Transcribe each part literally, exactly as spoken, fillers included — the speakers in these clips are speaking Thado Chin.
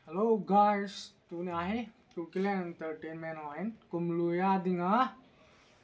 Hello guys, tuni ahi, Kukiland Entertainment hon kumlui a dinga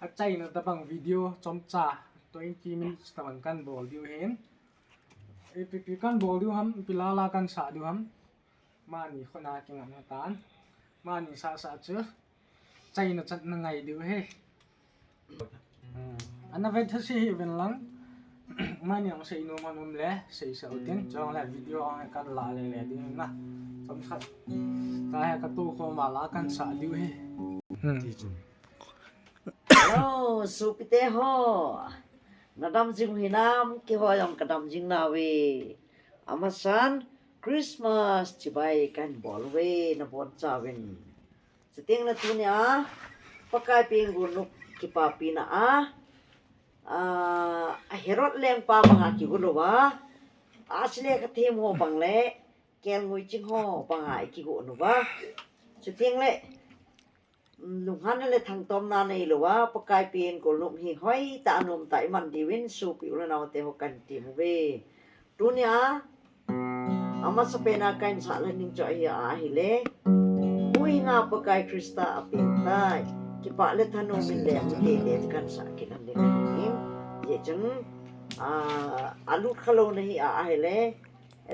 achaina tabang video chomcha twenty minutes tabang kan bol diu ahin. Ipi ipi kan bol diu ham, ipi lala kan sah diu ham. Mani khona kingan hitan. Mani sah sah chu chaina chatna ngai diu ahi. Ana vet thase hih uvin lang. Mani ang seinom anom le seisa utin, chuleh video ang kan la lele ding na. Chomkhat. Tahi katoh khom a la kan sah diu ahi. Hello, sopite ho. Nadam jing hinam, keiho jong kadam jing nauve. Amasan Christmas chibai kan bol uve nabonchauvin. Chutengle tunia Pakai peng golnop kipapina a, a Herod lengpa banga kigo louva, ahsi le kathem ho bang le kelngoi ching ho banga ikigo nauva. Chutengle lunghanna le thangtomna neilouva Pakai peng golnop hi hoitah a nomtah a iman diuvin sopi u le naote ho kahin tem uve. Tunia amasapen a kahin sah lhon ding chu ahi ahile, Huhhinga Pakai Christa apengtai, kipah le thanom in lengte le kahin sah kit lhon ding ahi. Hijeh chun alut khalou nahi ahile,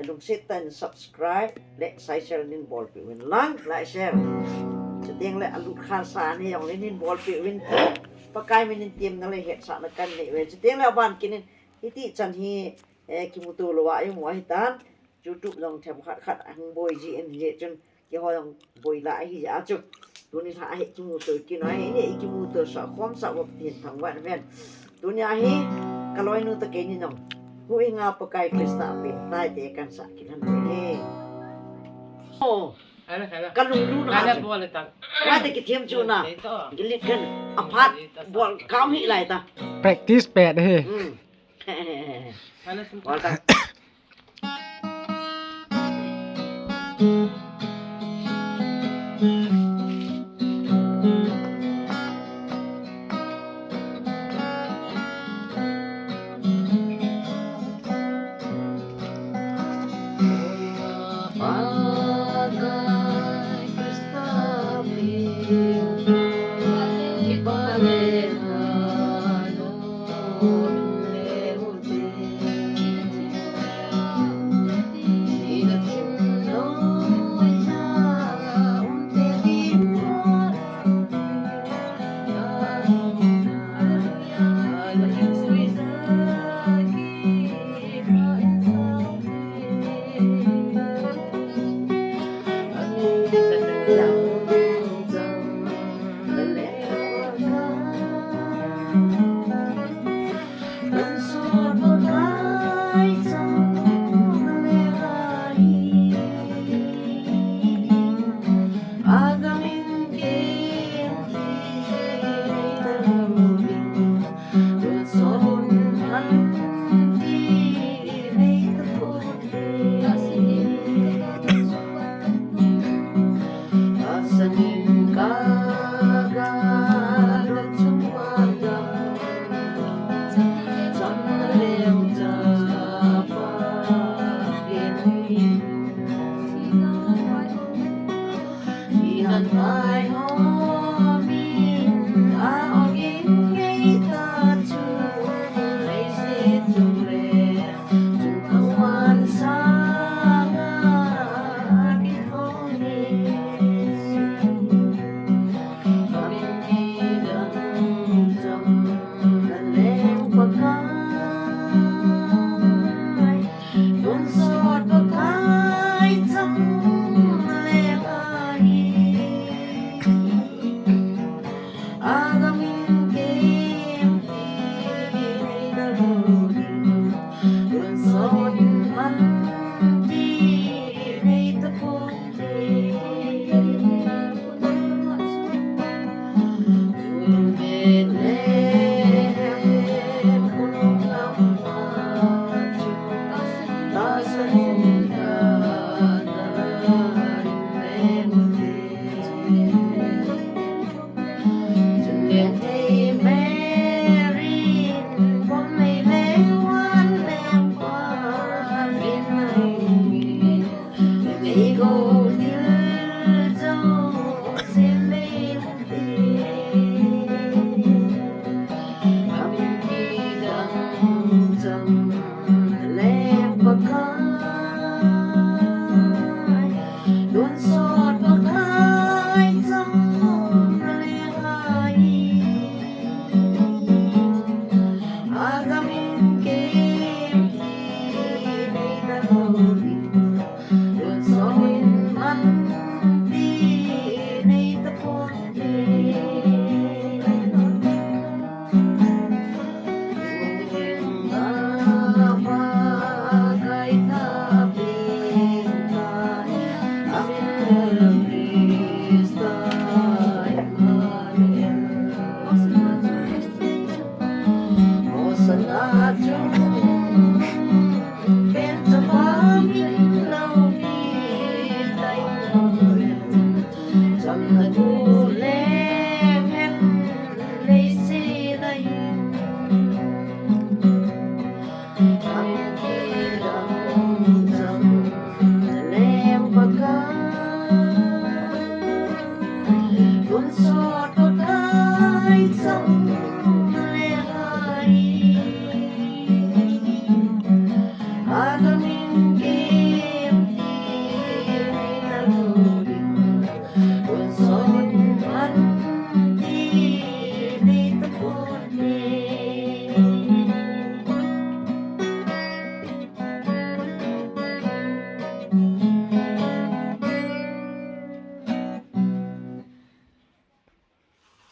lungset tah in subscribe le share nin bolpeh uvin lang, like share. Chutengle alut khasa nahi jongle nin bolpeh uvin, Pakai min in temna le hetsahna kanei uve. Chutengle aban kit in, hitichan hi kimuto louva imu ahitan, YouTube jong themkhat khat ahung boi ji in, hijeh chun keiho jong boi la ahijeh a chu, tuni lha hi kimuto kit u ahi, ikimuto sah khom sah uva Pathen thangvah in amen. Tunia hi kaloinu toh keini jong Huhhinga Pakai Christa apengtai te kahin sah kit lhon ding ahi. Kalunglut na chu, kate kithem chu na, gilet khan aphat bol kam hih lai ta. Practice pet ahi.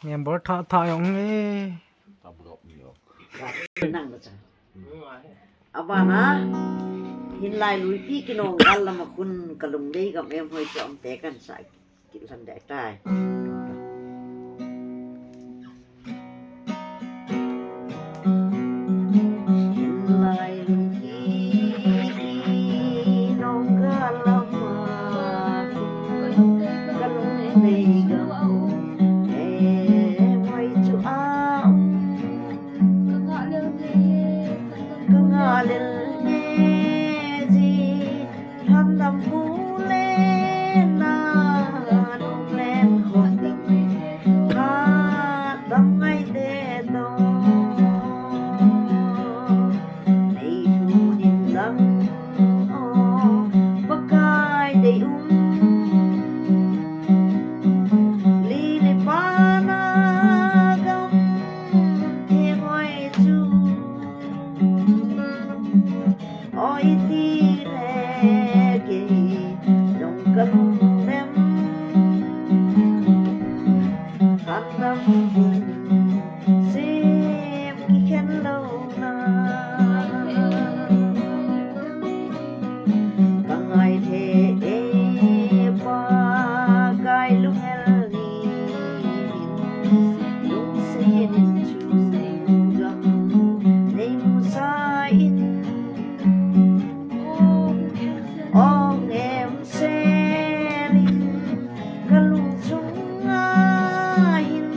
Member tha tha jong e. Abana, hinlai luipi kinong gal lama khun kalung dei gam em hoi chu am te kan sa kilhan dai tai. Hinlai luipi kinong gal lama khun kalung dei gam em hoi chu am. Ka ngah lel nge ji, lhandam bu le na nung len khom ding, lhandam ngai te to. Nei thu nin lang o, Pakai dei um. Lili pana gam theng hoi chu. O iti le kei jong ka lungdem. Khandam sem kikhen lou na. Ka ngai thei e Pakai lunghel ni. Lungset in chu gam nei mu sa in. Ong em sel in ka lungchung a hin.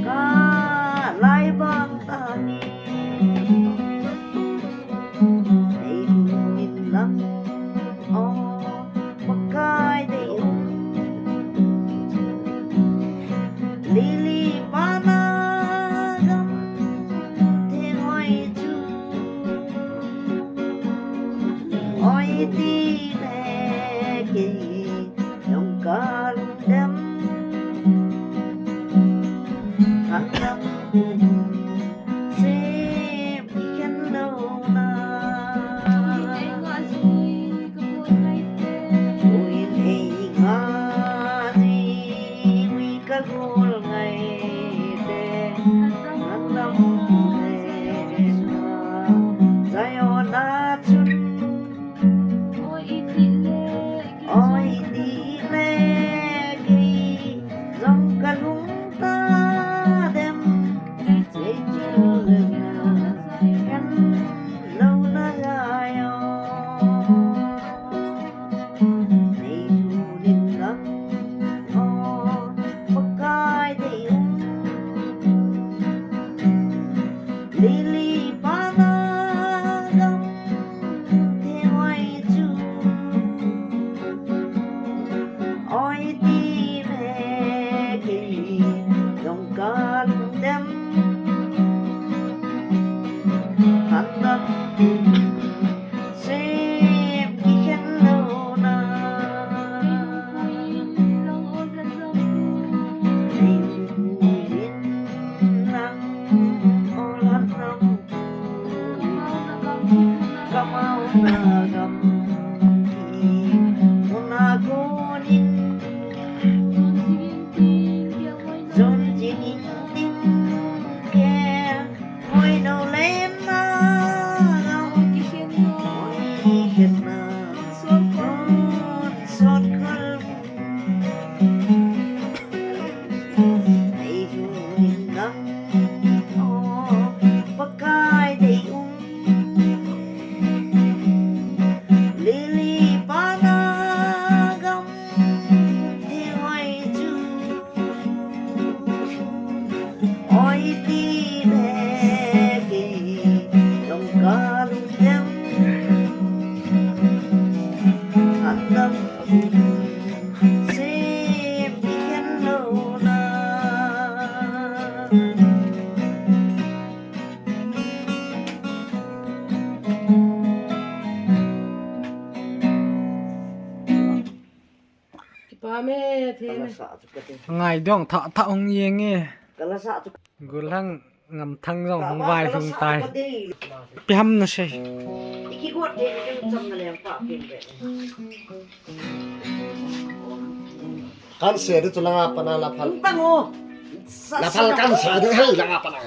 Ka lai bang ta ni. Nei lungin lang o Pakai dei um. Lili pana gam theng hoi chu. Oi ti le kei jong ka lungdem. Khandam sem kikhen lou na. Ui, ei nga ji, ui ka gol ngai te. Khandam le na. Zion a chun. Oi ti le. Amen. Ngai dong tha tha hung yeng e. Gulhang Ngamthang jong hung vailhung tai. Ipi ham nasei. Kan se di chu langa pana la phal. La phal kan se di hei langa pana.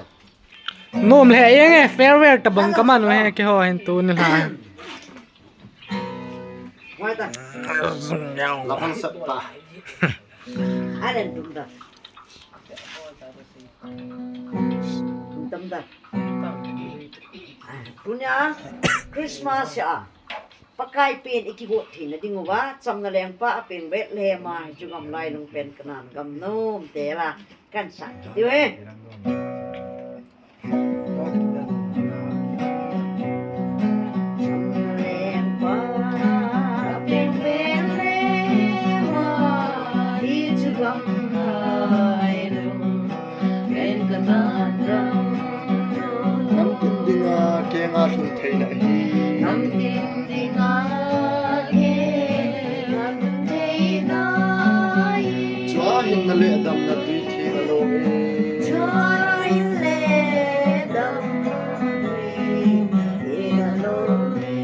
Nom le yeng e, farewell tabang kaman u he keiho hin tuni la. La phal sat ta. Tunia Christmas a Pakai pen i kigot theina diuva, chamna lengpa a peng Bethlehem a, hichu gam lailung pen Canaan gam nom te la, kan sa diu e. Chamna lengpa a peng Bethlehem a, hichu gam lailung Namtin dinga kenga lhun theina ahi. Namtin dinga kenga lhun theina ahi. Chua hinna le damna tui theng along e. Chua hin le damna tui theng along e.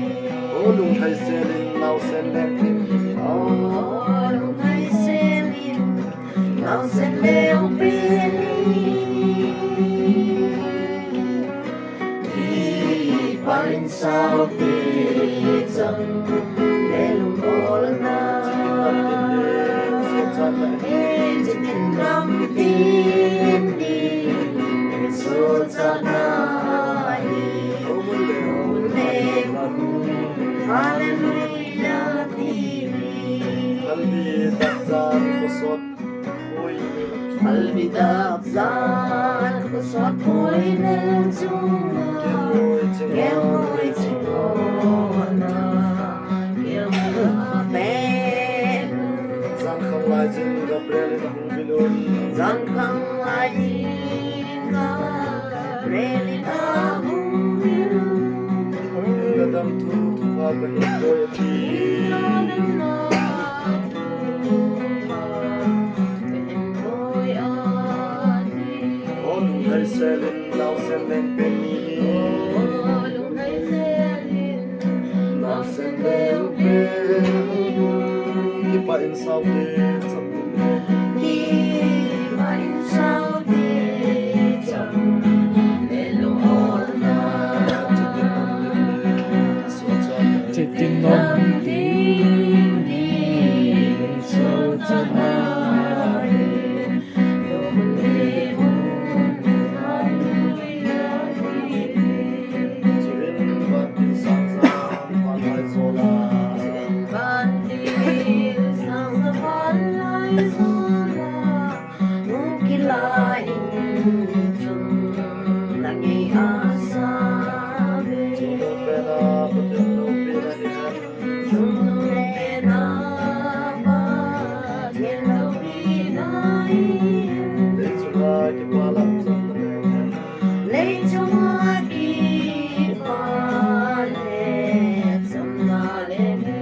O lunglhai selin naosen lengpen. O lunglhai selin Naosen lengpen, kipa in sao te chang, le lungolna, e chitin lam tin ni, so chana hi, le, hallelujah, ti. Albi dap jan khosot pui nel chunga, gelngoi chingona, gelngoi pen. Jankhang lai jin Gabriel in ahung vil un. Jankhang lai jin Gabriel in ahung vil un. Nadam thu thupha kahin boi ati. O lunglhai selin naosen lengpen ni. Naosen lengpen. Kipa in sao te chang. Kipa in sao te chang. Lelo na. Chitin nom ding ding so chama. Chuin vantil sang sang vanlai jola. Vantil sang sang vanlai jola. Hung kilai in chun na ngei asa ve. Chungnung pena Pathen loupina hi. Chungnung pena Pathen loupina hi. Leichunga kipa lam chang na ve. Leichunga kipa le chang na ve.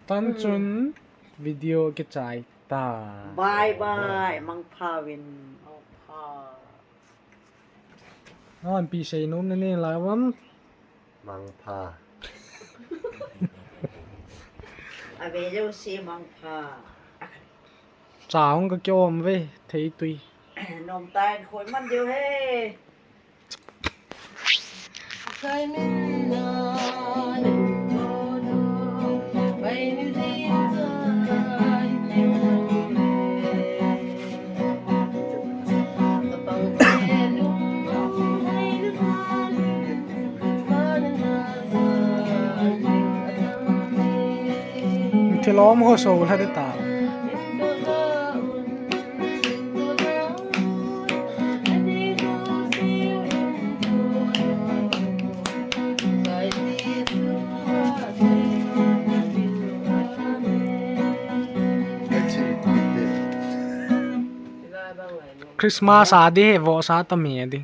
Tan chun video kichai ta. Bye bye, mangpha vin. An pi sei nom na ni lai vam. Mangpha. A ve jo si mangpha. Cha hung ka kiom ve, thei tui. Nom tai khoi man jo he. Thilom ho so la de ta. Christmas a di he, vohsa tam hi a di.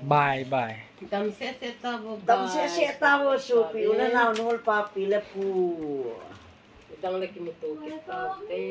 Bye bye. Dam se se ta vo. Dam se se ta vo, sopi u le nao, nu le pa, pi le pu. Dang le kimuto kit ta te.